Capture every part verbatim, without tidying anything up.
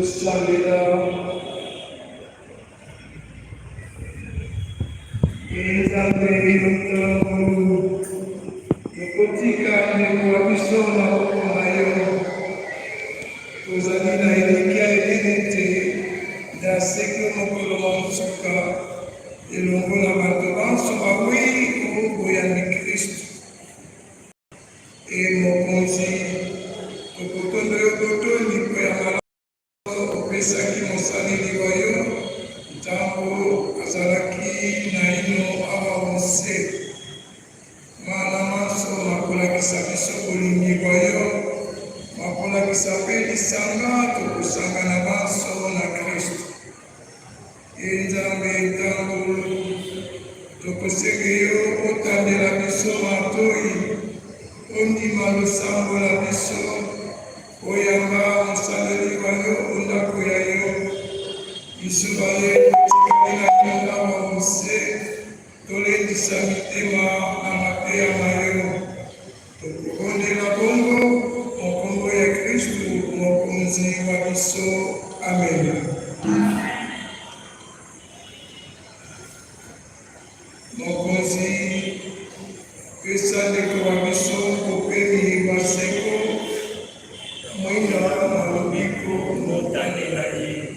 Sambela. E Nzambe, yo ntangu okotika ndeko wa biso na maboko na yo, tozali na elikya enene te, na seke mokolo mwa nsuka, elongo na bato banso baweyi o boyambi Kristu. E Mokonzi, tokotondo yo botondi mpo ya malamu opesaki mosaleli wa yo ntango azalaki naino awa o nse. Mana manso makolakisa biso bolingi bwa yo, makolakisa mpe lisanga tokosangana banso na Kristu. E Nzambe, ntangu tokosenge yo otandela biso matoyi, ondima losambo la biso, oyamba mosaleli wa yo o ndako ya yo. Biso baye totikali naino awa o nse, tolendisa mitema na mateya ma yo. Tokobondela bongo o nkombo ya Kristu, Mokonzi wa biso. Amen. Mokonzi, pesa ndeko wa biso bopemi bwa seko, mwinda mwa lobiko motane na ye.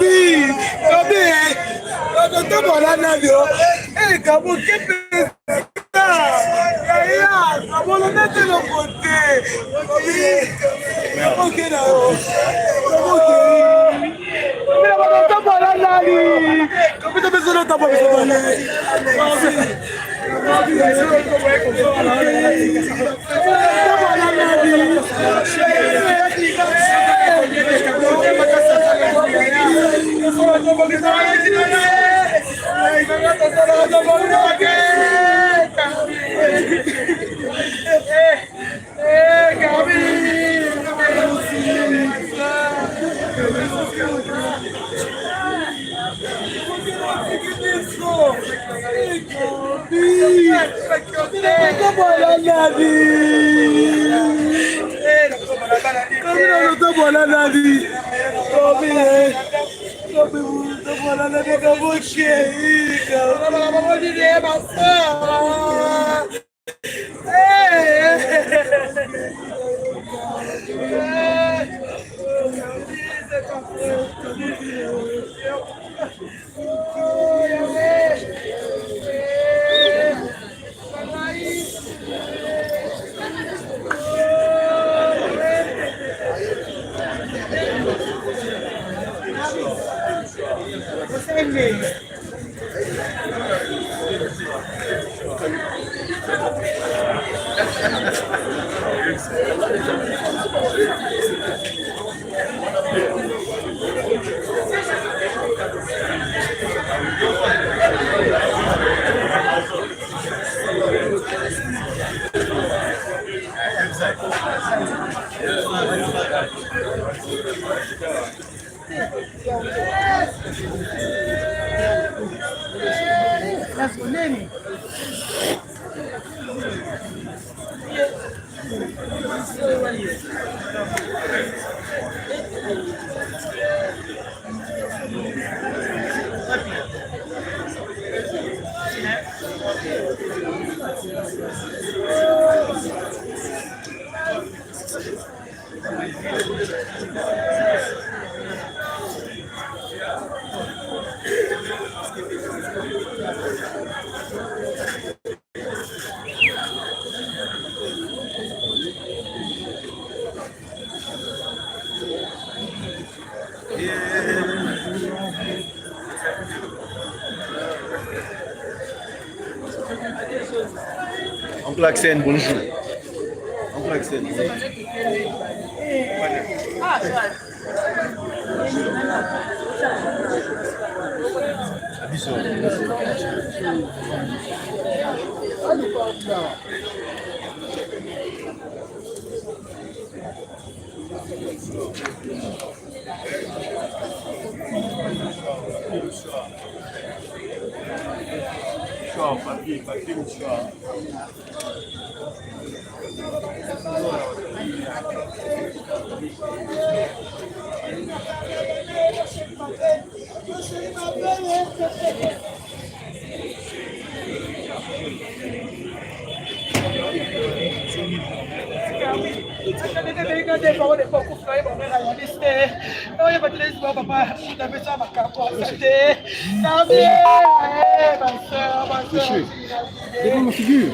Gabi, Gabi, eh. Gabi, to bola na yo. Eh, Gabi, kepe. Ya, ya, Gabi, lo nete lo kote. Gabi, Gabi, ke na yo. Gabi, ke. Gabi, Gabi, to bola na yo. Gabi, to bezo lo, to bola na yo. Oncle Axel, bonjour. Oncle Axel, bonjour. Devant ma figure.